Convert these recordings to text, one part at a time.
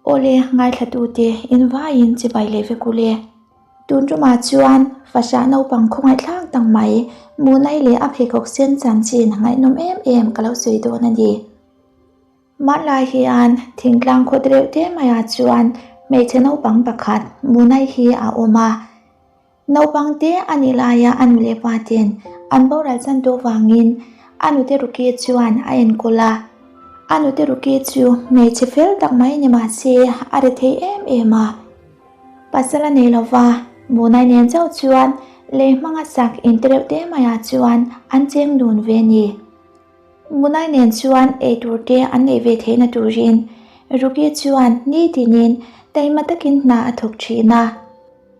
Awle ngaithlatute in vaiin chibai leh vek ule. Tun tumah chuan fahrah naupang khawngaihthlak tak mai Munai leh a pheikhawk sen chanchin ngaihnawm em em ka lo sawi dawn a ni. Hmanlai hian thingtlang khawt reuh te maiah chuan hmeichhe naupang pakhat Munai hi a awm a. Naupang te a nih laia a nu leh pa ten an boral chan tawh vangin a nute Ruki chuan a enkawl a. A nute Ruki chu hmeichhe fel tak mai ni mah se a ri thei em em a. Pasal a nei lova, Munai nen chauh chuan lei hmanga sak inte reuh te maiah chuan an cheng dun ve a ni. Munai nen chuan eitur te an neih ve theihna turin Ruki chuan nitinin taima takin hna a thawk thin a.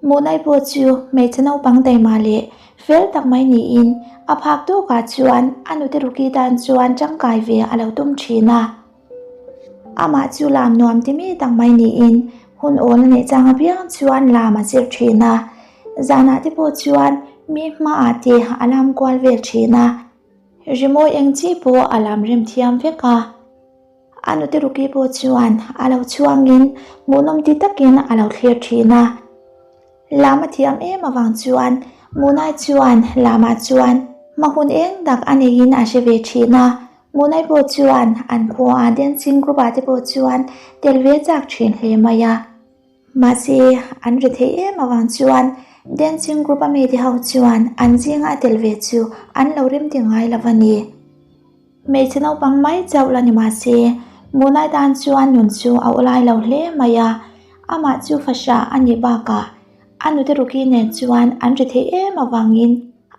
Munai pawh chu hmeichhe naupang taima leh fel tak mai niin a phak tawkah chuan a nute Ruki tan chuan tangkai ve a lo tum thin a. Amah chu lam nuam ti mi tak mai niin hun awl a neih chang apiang chuan lam a zir thin a. Zanah te pawh chuan mi hmaah te a lam kual vel thin a. Rimawi eng chi pawh a lam rem thiam vek a, a nute Ruki pawh chuan a lo chhuangin hmuhnawm ti takin a lo thlir thin a. Lam a thiam em avang chuan Munai chuan lamah chuan hma hun eng tak a neiin a hre ve thin a, Munai pawh chuan an khua dancing group ah te pawh chuan tel ve chak thin hle mai a. Mahse, an ri theih em avang chuan dancing group a mite ho chuan an zinga a tel ve chu an lo rem ti ngai lo a ni. Hmeichhe naupang mai chauh la ni mahse, Munai tan chuan nun chu a ulai lo hle mai a, amah chu fahrah a nih bakah a nute Ruki nen chuan an ri theih em avangin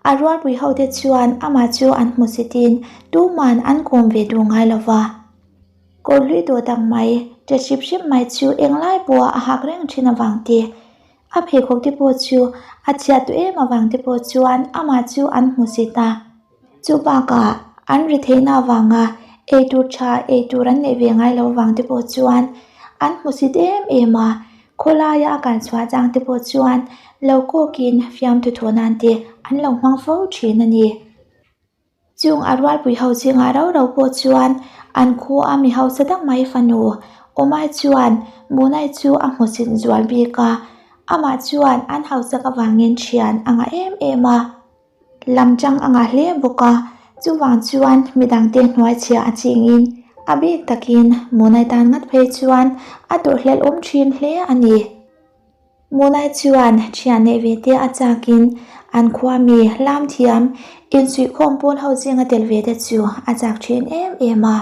a rualpui hote chuan amah chu an hmusitin tuman an kawm ve duh ngai lo va. Kawr hlui tawh tak mai, ṭe hrip hrip mai chu englai pawha a hak reng ṭhin avang te, a pheikhawk te pawh chu a chhiat tawh em avang te pawh chuan amah chu an hmu si ta. Chu bakah an ri theihna avanga eitur ṭha eitur an neih ve ngai lo avang te pawh chuan an hmu sit em em a, khawlaia a kal chhuah chang te pawh chuan lo kawkin fiamthu thawh nan te an lo hmang fo ṭhin a ni. Chung a rualpui ho zingah rau rau pawh chuan an khua a mi hausa tak mai fanu Awmai chuan Munai chu a hmusit zual bik a, amah chuan an hausak avangin thian a ngah em em a, lam chang a ngah hle bawk a, chuvang chuan midangte hnuaichhia a chingin a bik takin Munai tan ngat phei chuan a tawrhhlelh awm thin hle a ni. Munai chuan thian neih ve te a chakin an khua mi lam thiam insuihkhawm pawl ho zinga tel ve te chu a chak thin em em a.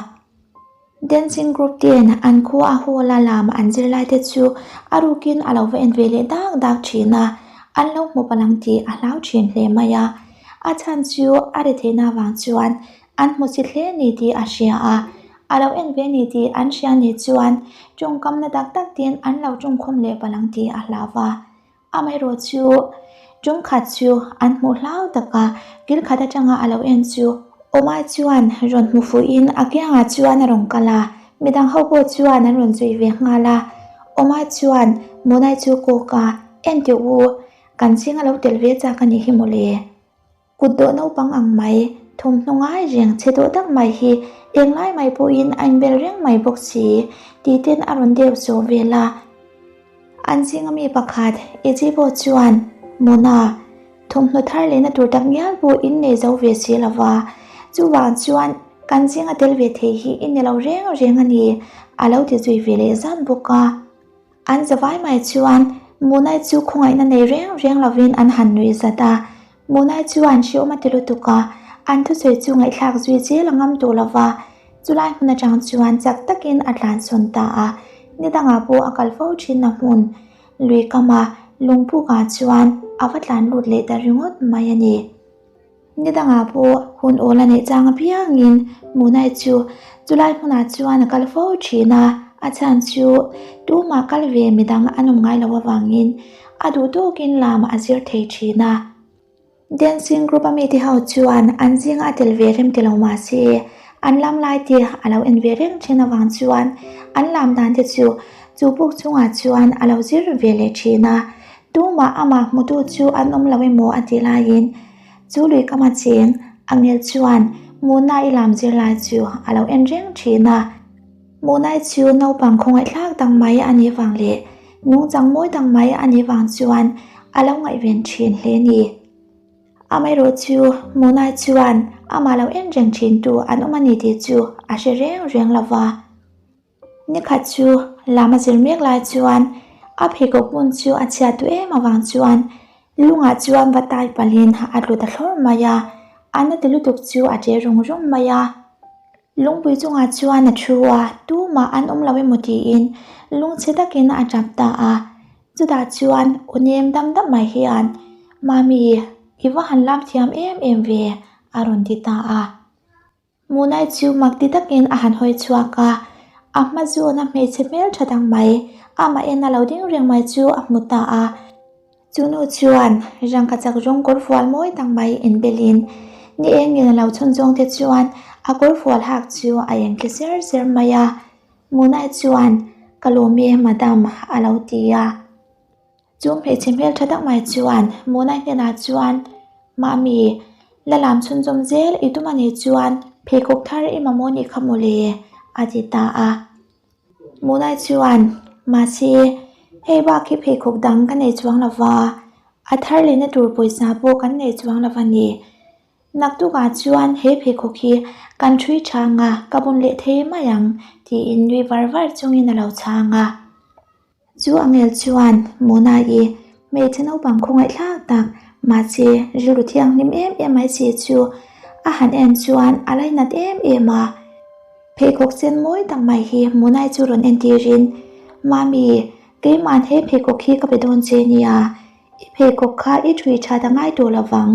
Dancing group ten an khua a hall a lam an zirlai te chu a rukin a lo va en ve leh dak dak thin a, an lo hmu palang tih a hlau thin hle mai a. A chhan chu a ri theihna avang chuan An hmu si hle ni tih a hria a, a lo en ve ni tih an hria ni chuan tawngkamna tak tak tin an lo tawngkhawm leh palh ang tih a hlau va. Amaherawh chu tawngkhat chu an hmuh hlau tak a, kil khat atanga a lo en chu Awmai chuan rawn hmu fuhin a kiangah chuan a rawn kal a, midang ho pawh chuan an rawn zui ve nghal a. Awmai chuan Munai chu kawk a, Enteh u, kan ching a lo tel ve chak a nih hi mawle. Kut dawh naupang ang mai, thawmhnaw ngai reng chhe tawh tak mai hi englai mai pawhin a inbel reng mai bawk si tih ten a rawn deuh zawh vel a. An zinga mi pakhat Ejibo chuan, Mona, thawmhnaw thar lehna tur tak ngial pawh in nei zo ve si lo va, chuvang chuan kan zinga tel ve thei hi i ni lo reng reng a ni, a lo ti zui ve leh zat bawk a. An zavai mai chuan Munai chu khawngaihna nei reng reng lovin an han nuih zat a. Munai chuan hriawm a ti lutuk a, an thusawi chu ngaihthlak zui zel a ngam tawh lova. Chulai hmun atang chuan chak takin a tlansawn ta a, ni dangah pawh a kal fo thin a hmun lui kama lungpukah chuan a va tlan lut leh ta ringawt mai a ni. Ni dangah pawh hun awl a neih chang apiangin Munai chu chulai hmunah chuan a kal fo thin a, a chhan chu tumah kal ve midang an awm ngai loh avangin a duh tawkin lam a zir thei thin a. Dancing group a mite ho chuan an zinga a tel ve rem ti lo mah se an lam lai te a lo en ve reng thin avang chuan an lam dan te chu chu buk chungah chuan a lo zir ve leh thin a. Tumah amah hmutu chu an awm lo emaw a ti laiin chu lui kama cheng Angel chuan Muna i lam zirlai chu a lo en reng thin a. Munai chu naupang khawngaihthlak tak mai a nih vang leh nungchang mawi tak mai a nih vang chuan a lo ngaihven thin hle ni. Amaherawh chu Munai chuan amah lo en reng thin tu an awm a ni tih chu a hre reng reng lo va. Nikhat chu lam a zir mek lai chuan a pheikhawk hmun chu a chhiat duh em avang chuan lungah chuan va tai palhin a tlu ta thlawr mai a, a na ti lutuk chu a che rung rung mai a. Lungpui chungah chuan a thu a, tumah an awm lo emaw tiin lungchhe takin a tap ta a. Chutah chuan aw nem dam dap mai hian, Mami, i va han lam thiam em em ve, a rawn ti ta a. Munai chu mak ti takin a han hawi chhuak a, a hma zawna hmeichhe hmel tha dang mai, amah en a lo ding reng mai chu a hmu ta a. Chu nu chuan rangka chak rawng kawr fual mawi tak mai inbelin ni engin a lo chhawn zawng te chuan a kawr fual hak chu a eng thli ser ser mai a. Munai chuan, Ka lawm e, madam, a lo ti a. Chu hmeichhe hmel tha tak mai chuan Munai hnenah chuan, Mami, la lam chhunzawm zel i tum a nih chuan pheikhawk thar i mamawh nih kha mawle, a ti ta a. Munai chuan, Mahse, hei bak hi pheikhawk dang ka nei chuang lo va, a thar lehna tur pawisa pawh kan nei chuang lo a ni. Naktukah chuan he pheikhawk hi kan ṭhui chhang a, ka bun leh thei mai ang, tiin nui var var chungin a lo chhang a. Chu a ngel chuan Mona-i hmeichhe naupang khawngaihthlak tak mahse rilru thianghlim em em mai si chu a han en chuan a lainat em em a. Pheikhawk sen mawi tak mai hi Mona-i chu rawn entirin, Mami, keima'n he pheikhawk hi ka pe dawn che nia, i pheikhawk kha i ṭhui ṭhat a ngai tawh lo vang.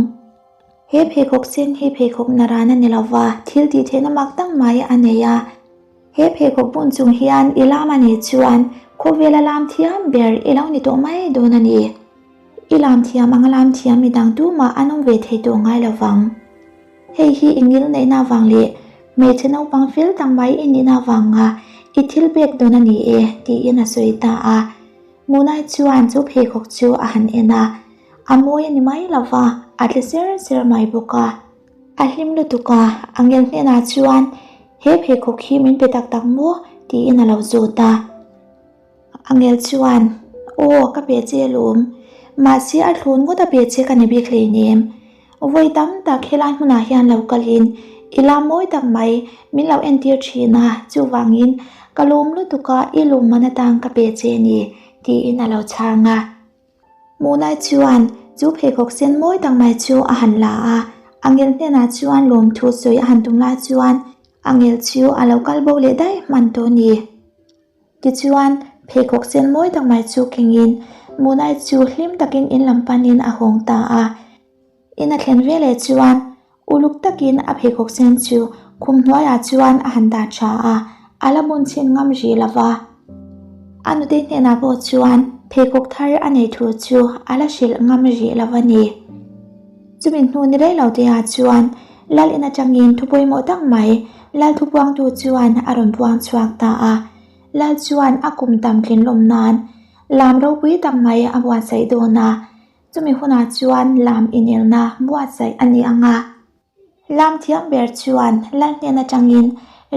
He pheikhawk sen hi pheikhawk naran a ni lo va, thil tih theihna mak tak mai a nei a. He pheikhawk bun chung hian i lam a nih chuan khawvela lam thiam ber i lo ni tawh mai dawn a ni. I lam thiam anga lam thiam midang tumah an awm ve thei tawh ngai lo vang. Hei hi i ngil neihna avang leh hmeichhe naupang fel tak mai i nihna avanga i thil pek dawn a ni e, tiin a sawi ta a. Munai chuan chu pheikhawk chu a han en a, a mawi a ni mai lo va, a tle ser ser mai bawk a. A hlim lutuk a, a ngel hnenah chuan, He pheikhawk hi min pe tak tak maw? tiin a lo zawt a. A ngel chuan, Aw, ka pe che alawm. Mahse a thlun ngawt a pe che ka ni bik hleinem. Vawi tam tak helai hmunah hian lo kalin i lam mawi tak mai min lo entir thin a, chuvangin ka lawm lutuk a, i lawm man atang ka pe che ni, tiin a lo chhang a. Munai chuan chu pheikhawk sen mawi tak mai chu a han la a, a ngel hnenah chuan lawmthu sawi a han tum lai chuan a ngel chu a lo kal bo leh daih hman tawh a ni. Tichuan, pheikhawk sen mawi tak mai chu kengin Munai chu hlim takin in lam panin a hawng ta a. In a thlen veleh chuan uluk takin a pheikhawk sen chu khum hnuaiah chuan a han dah tha a, a la bun chhin ngam rih lo va. A nute hnenah pawh chuan pheikhawk thar a nei thu chu a la hrilh ngam rih lo a ni. Chumi hnu ni rei lo teah chuan Lal in atangin thu pawimawh tak mai Lal thupuangtu chuan a rawn puang chhuak ta a. Lal chuan a kum tam tlinlawm nan lam ropui tak mai a buatsaih dawn a. Chumi hunah chuan lam inelna buatsaih a ni ang a. Lam thiam ber chuan Lal hnen atangin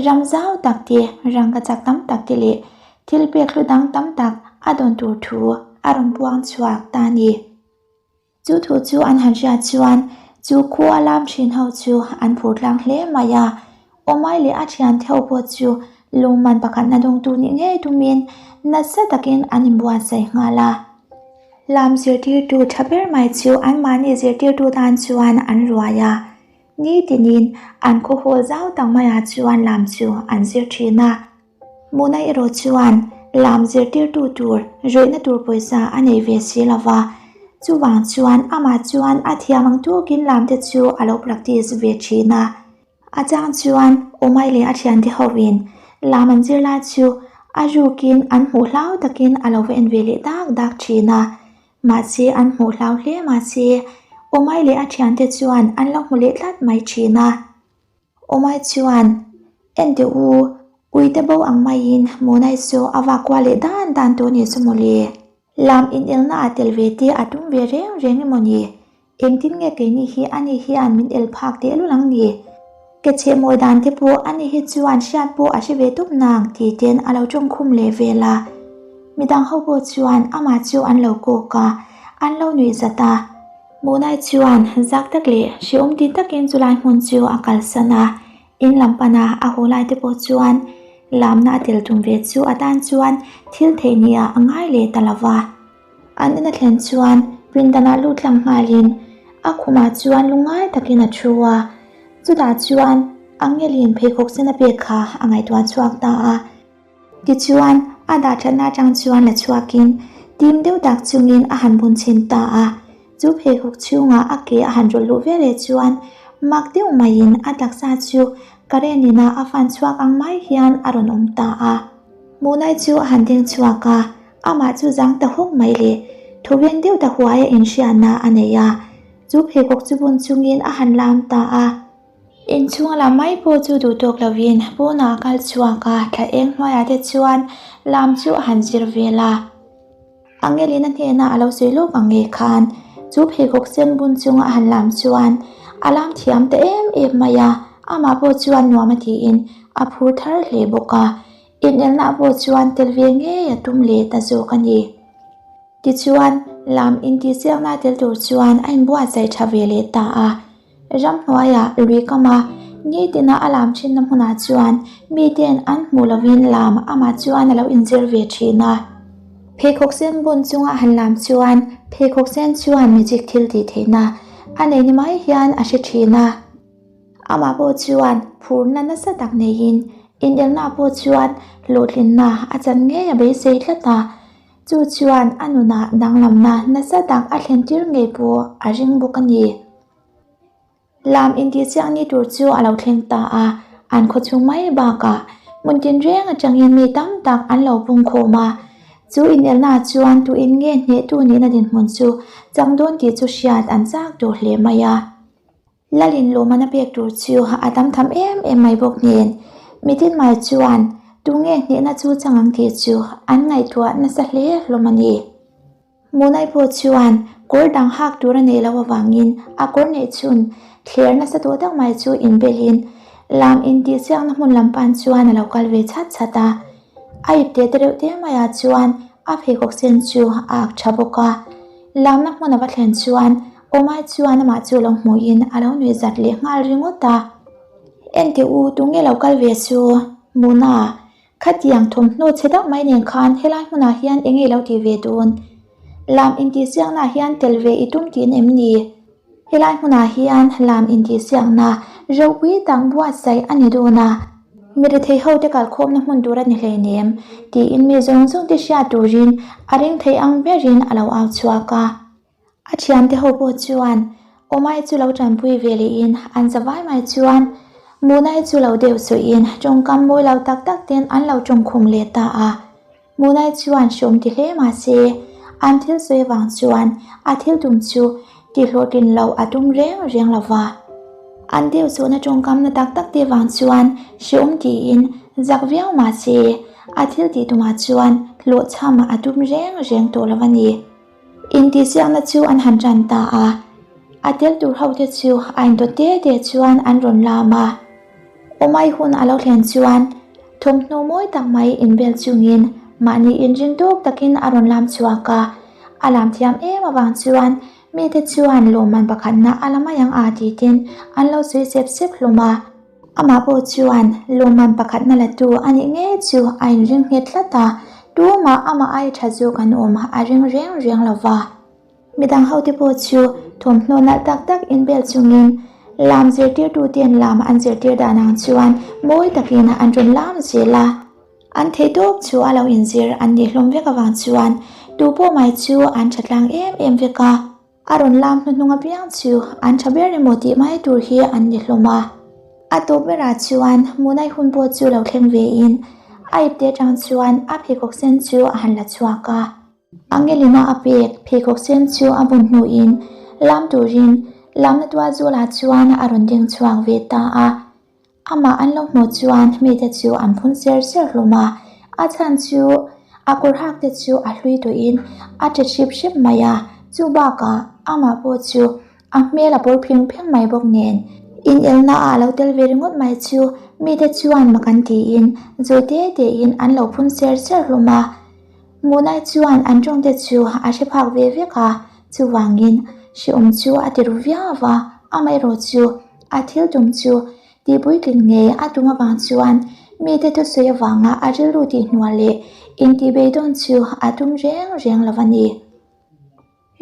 ram zau tak te, rangkachak tam tak te leh thil pek hlu dang tam tak a dawn tur thu a rawn puang chhuak ta a ni. Chu thu chu an han hriat chuan chu khua lam thin ho chu an phur tlang hle mai a. Awmai leh a thian theuh pawh chu lungman pakhatna dawngtu nih ngei tumin nasa takin an inbuatsaih nghal a. Lam zirtirtu tha ber mai chu anmahni zirtirtu tan chuan an ruai a. Nitinin an khawhawl zau tak maiah chuan lam chu an zir thin a. Muna erawh chuan lam zirtirtu tur rawihna tur pawisa a nei ve si lo va, chuvang chuan amah chuan a thiam ang tukin lam te chu a lo practice ve thin a. A chang chuan Umai leh a thiante hovin lam an zir lai chu a rukin an hmuh hlau takin a lo va en ve leh dak dak thin a, mahse an hmuh hlau hle mahse Umai leh a thiante chuan an lo hmu leh tlat mai thin a. Awmai chuan, Enteh u, uite bo ang maiin Munai chu a vak kual leh dan dan tawh ni chu mawle. Lam inelna ah tel ve te a tum ve reng reng emaw ni? Engtin nge keini hi ani hian min el phak teh lul ang ni? Ke chheh mawi dan te pawh ani hi chuan hriat pawh a hre ve tawp nang tih ten a lo tawng khum leh vel a. Midang ho pawh chuan amah chu an lo kawk a, an lo nuih zat a. Munai chuan zak tak leh hrehawm ti takin chulai hmun chu a kalsan a, in lam pana a haw lai te pawh chuan lamna a tel tum ve chu a tan chuan thil theih nia a ngai leh ta lo va. An in a thlen chuan pindanah lut tlang nghalin a khumah chuan lungngai takin a thu a, chutah chuan Angelin pheikhawk sen a pek kha a ngaihtuah chhuak ta a. Tichuan, a dah thatna atang chuan la chhuakin tim deuh tak chungin a han bun chhin ta a. Chu pheikhawk chhungah a ke a han rawlh luh veleh chuan mak deuh maiin a taksa chu current ina a fan chhuak ang mai hian a rawn awm ta a. Munai chu a han ding chhuak a, amah chu zang ta hawk mai leh thawveng deuh ta huai a inhriatna a nei a. Chu pheikhawk chu bun chungin a han lam ta a. Inchhung lam mai pawh chu duh tawk lovin pawnah a kal chhuak a, thla eng hnuaiah te chuan lam chu a han zir vel a. Angelina hnena a lo sawi lawk ang nge khan chu pheikhawk sen bun chunga a han lam chuan a lam thiam ta em em mai a, amah pawh chuan nuam a tiin a phur thar hle bawk a, inelna pawh chuan tel ve ngei a tum leh ta zawk a ni. Tichuan, lam intihsiakna tel tur chuan a inbuatsaih tha ve leh ta a. Ramhnuaiah lui kam a, nitina a lam thinna hmunah chuan miten an hmuh lovin lam amah chuan a lo inzir ve thin a. Pheikhawk sen bun chunga han lam chuan pheikhawk sen chuan magic thil tih theihna a nei ni mai hian a hre thin a. Amah pawh chuan phurna nasa tak neiin inelna pawh chuan hlawhtlinna a chan ngei a beisei tlat a. Chu chuan a nunah danglamna nasa tak a thlen tir ngei pawh a ring bawk a ni. Lam intihchiang ni tur chu a lo thleng ta a, an khawchhung mai bakah hmun tinreng atangin mi tam tak an lo pungkhawm a. Chu inelnaah chuan tuin nge hnehtu nihna dinhmun chu chang dawn tih chu hriat an chak duh hle mai a. Lalin lawmman a pek tur chu a tam tham em em mai bawk nen, mitin mai chuan tunge hnehna chu chang ang tih chu an ngaihtuah nasa hle hlawm a ni. Munai pawh chuan kawr dang hak tur a neih loh avangin a kawr neih chhun thler nasa tawh tak mai chu inbelin lam intihsiakna hmun lam pan chuan a lo kal ve chhat chhat a. A ipte te reuh te maiah chuan a pheikhawk sen chu a ak tha bawk a. Lamna hmun a va thlen chuan Awmai chuan amah chu lo hmuhin a lo nuih zat leh nghal ringawt a. Enteh u, tunge lo kal ve chu? Muna, khatiang thawmhnaw chhe deuh mai nen khan helai hmunah hian enge lo tih ve dawn? Lam intihsiaknaah hian tel ve i tum tiin em ni? Helai hmunah hian lam intihsiakna ropui tak buatsaih a ni dawn a, mi rethei hote kalkhawmna hmun tur a ni hleinem tiin mi zawng zawngte hriat turin a ring thei ang berin a lo au chhuak a. A thiante ho pawh chuan Awmai chu lo tanpui ve lehin an za vai mai chuan Munai chu lo deuh suihin tawngkam mawi lo tak tak ten an lo tawngkhum leh ta a. Munai chuan hreawm ti hle mah se an thil sawi avang chuan a thil tum chu tihhlawhtlin loh a tum reng reng lo va. An deuh suhna tawngkam na tak tak te vang chuan hreawm tiin zak viau mah se a thil tih tumah chuan hlawhchham a tum reng reng tawh lo a ni. Intihsiakna chu an han tan ta a, a tel tur hote chu a indawt te te chuan an rawn lam a. Awmai hun a lo thlen chuan thawmhnaw mawi tak mai inbel chungin mahni inring tawk takin a rawn lam chhuak a, a lam thiam em avang chuan mite chuan lawmman pakhatna a la mai ang a tih ten an lo sawi sep sep hlawm a. Amah pawh chuan lawmman pakhatna la tu a nih ngei chu a inring nghet tlat a, tumah amah aia tha zawk an awm a ring reng reng lo va. Midang hote pawh chu thawmhnaw nalh tak tak inbel chungin lam zirtirtuten lam an zirtir dan ang chuan mawi takin an rawn lam zel a. An theih tawp chu a lo inzir an nih hlawm vek avang chuan tu pawh mai chu an tha tlang em em vek a. A rawn lam hnuhnung apiang chu an tha ber emaw tih mai tur hi an ni hlawm a. A tawp berah chuan Munai hun pawh chu lo thleng vein a ipte atang chuan a pheikhawk sen chu a han la chhuak a. Angelina a pek pheikhawk sen chu a bun hnuin lam turin lamna tual zualah chuan a rawn ding chhuak ve ta a. Amah an lo hmuh chuan mite chu an phun ser ser hlawm a, a chhan chu a kawr hak te chu a hlui tawhin a ṭe hrip hrep mai a, chu bakah amah pawh chu a hmel a pawr pheng pheng mai bawk nen. Inelna ah lo tel ve ringawt mai chu mite chuan mak an tiin zawi te tein an lo phun ser ser hlawm a. Munai chuan an tawngte chu a hre phak ve vek a, chuvangin hrehawm chu a ti ru viau a, amaherawh chu a thil tum chu tihpuitling ngei a tum avang chuan mite thusawi avanga a rilru tihhnual leh intihbeidawn chu a tum reng reng lo a ni.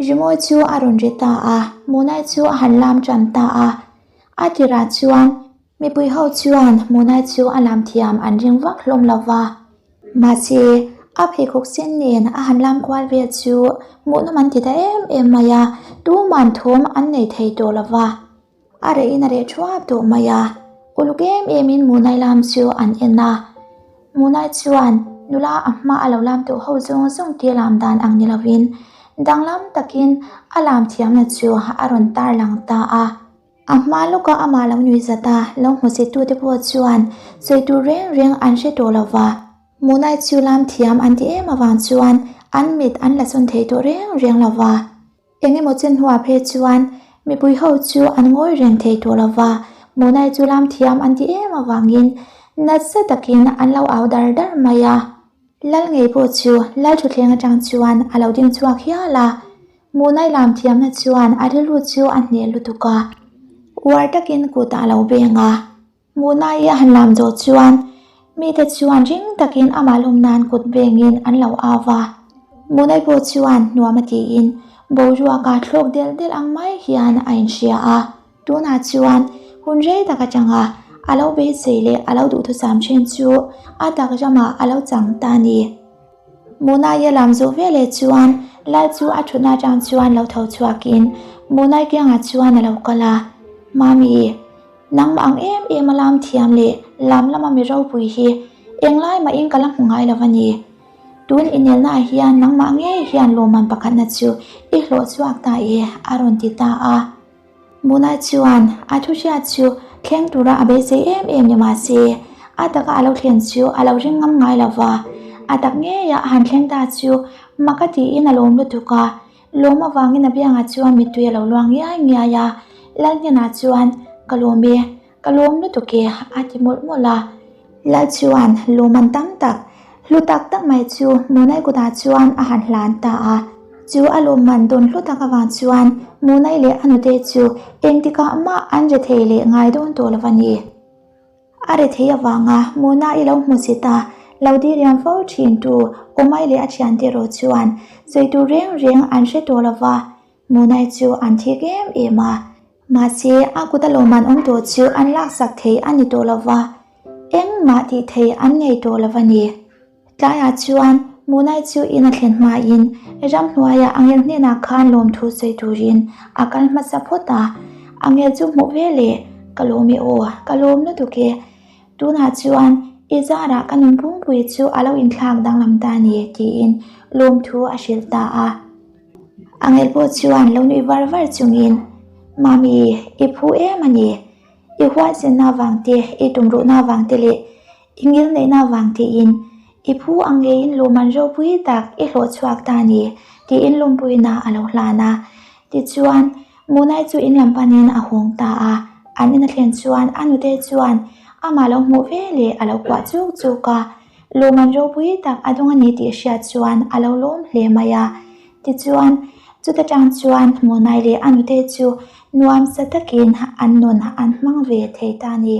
Rimawi chu a rawn ri ta a, Munai chu a han lam tan ta a. A tirah chuan mipui ho chuan Munai chu a lam thiam an ring vak hlawm lo va. Mahse, a pheikhawk sen nen a han lam kual vel chu hmuhnawm an ti ta em em mai a, tuman thawm an nei thei tawh lo va. A reh in a reh thuap tawh mai a, uluk em em in Munai lam chu an en a. Munai chuan nula a hma a lo lam tawh ho zawng zawng te lam dan ang ni lovin danglam takin a lam thiamna chu a rawn tarlang ta a. A hma lawka amah lo nui zat a, lo hmusit tute pawh chuan sawi tur reng reng an hre tawh lova. Munai chu lam thiam an ti em avang chuan an mit an la sawn thei tawh reng reng lova. Eng emaw chen hnuah phei chuan mipui ho chu an ngawi reng thei tawh lo va, Munai chu lam thiam an ti em avangin nasa takin an lo au dar dar mai a. Lal ngei pawh chu Lal thutthleng atang chuan a lo ding chhuak hial a, Munai lam thiamna chuan a rilru chu a hneh lutuk a, uar takin kutah a lo beng a. Munai a han lam zawh chuan mite chuan ring takin amah lawm nan kut vengin an lo au va. Munai pawh chuan nuam a tiin boruaka thlawk del del ang mai hian a inhria a. Tunah chuan hun rei tak atanga a lo beisei leh a lo duhthusam thin chu a tak ramah a lo chang ta a ni. Munai a lam zawh veleh chuan Lal chu a thutna atang chuan lo tho chhuakin Munai kiangah chuan a lo kal a, Mami, Nangmah ang em em a lam thiam leh lam lama mi ropui hi englai mahin ka la hmu ngai lo a ni. Tun inelna ah hian nangmah ngei hian lawmman pakhatna chu i hlawh chhuak ta e a rawn ti ta a. Muna chuan a thu hriat chu thleng tura a beisei em em ni mah se a taka a lo thlen chu a lo ring ngam ngai lo va. A tak ngeia a han thleng ta chu mak a tiin a lawm lutuk a. Lawm avangin a biangah chuan mittui a lo luang ngiai ngiai a, Lal hnenah chuan, Ka lawm e, ka lawm lutuk e, a ti mawlh mawlh a. Lal chuan lawm an tam tak, hlu tak tak mai chu Munai kutah chuan a han hlan ta a. Chu a lawmman dawn hlu tak avang chuan Munai leh a nute chu engtikah mah an ri thei leh ngai dawn tawh lo a ni. A ri thei avanga Mona i lo hmu si ta, lo diriam fo thin tu Awmai leh a thiante erawh chuan sawi tur reng reng an hre tawh lo va, Monai chu an thik em em a. Mahse, a kut a lawmman awm tawh chu an laksak thei a ni tawh lo va, engmah tih thei an nei tawh lo va ni. Tlaiah chuan Munai chu in a thlen hmain ramhnuaiah Angel hnenah khan lawmthu sawi turin a kal hmasa phawt a, Angel chu hmuh ve leh ka lawm e aw, ka lawm lutuk e. Tunah chuan i zarah ka nun pumpui chu a lo inthlak danglam ta a ni tiin lawmthu a hrilh ta a. Angel pawh chuan lo nuih var var chungin, Mami, i phu em a ni. I huaisenna avang te, i tumruhna avang te leh I ngilneihna avang tiin i phu ang ngeiin lawmman ropui tak i hlawh chhuak ta a ni tiin lawmpuina a lo hlan a. Tichuan, Munai chu in lam panin a hawng ta a. An in a thlen chuan a nute chuan amah lo hmuh ve leh a lo kuah chuk chuk a. Lawmman ropui tak a dawng a ni tih hriat chuan a lo lawm hle mai a. Tichuan, chuta tang chuan Munai leh a nute chu nuamsa takin an nun an hmang ve thei ta a ni.